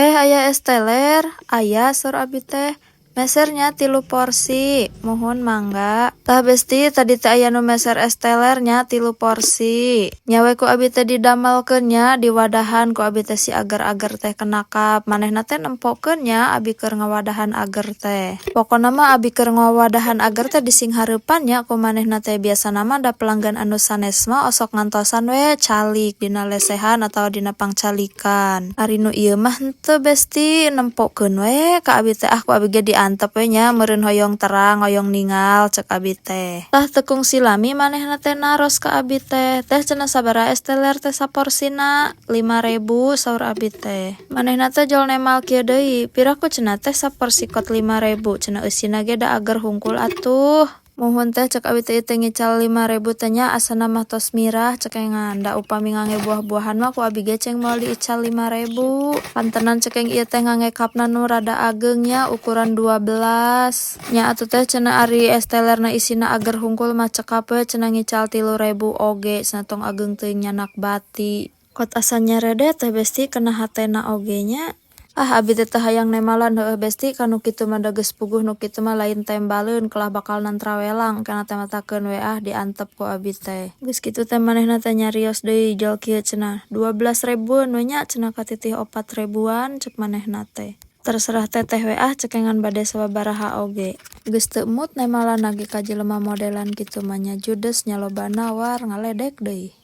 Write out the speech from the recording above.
Teh, aya es teler? Aya, saur abi teh. Meser nya tilu porsi. Muhun, mangga. Tah, Besti, tadi teh aya nu meser es teler nya tilu porsi. Nya we ku abi teh didamelkeun nya, diwadahan ku abi teh si ager-ager teh kenakap. Manehna teh nempokeun nya abi keur ngawadahan ager teh. Pokona mah abi keur ngawadahan ager teh disinghareupan nya ku manehna teh. Biasana mah da pelanggan anu sanes mah osok ngantosan we calik dina lesehan atawa dina pangcalikan. Ari nu ieu mah henteu, Besti, nempokeun we ka abi teh. Ah, ku abi ge diantep we nya, meureun hoyong terang, hoyong ningal cek abi teh. Tah, teu kungsi lami manehna teh naros ka abi teh, "Teh," cenah, "sabaraha es teler teh saporsina?" "5.000," saur abi teh. Manehna teh jol nemal kieu deui, "Piraku," cenah, "teh saporsi kot 5.000?" cenah, "eusina ge da ager hungkul atuh." "Muhun, Teh," cek abi teh, "ieu teh ngical 5.000 teh nya asana mah tos mirah," cekengan, "da upami ngangge buah-buahan mah ku abi ge ceng moal diical 5.000. Pantenan," cekeng, "ieu teh ngangge cupna nu rada ageung nya, ukuran 12 nya atuh, Teh," cenah, "ari es telerna isina ager hungkul mah cekap we," cenah, "ngical 3.000 oge," cenah, "tong ageung teuing nyanak bati." Kot asa nyerede teh, Besti, kena hatena oge nya. Ah, abi teh teu hayang nemalan heueuh, Besti, ka nu kitu mah da geus puguh nu kitu mah lain tembaleun, kalah bakal nantrawelang kana teh. Matakeun we ah, diantep ku abi teh. Geus kitu teh manehna teh nyarios deui jol kieu cenah, "12 ribueun we nya," cenah, "katitih 4 ribuan," cek manehna teh. "Terserah Teteh we ah," cekengan, "bade sababaraha oge." Geus teu mood nemalan ge ka jelema modelan kitu mah nya, judes nya, loba nawar, ngaledek deui.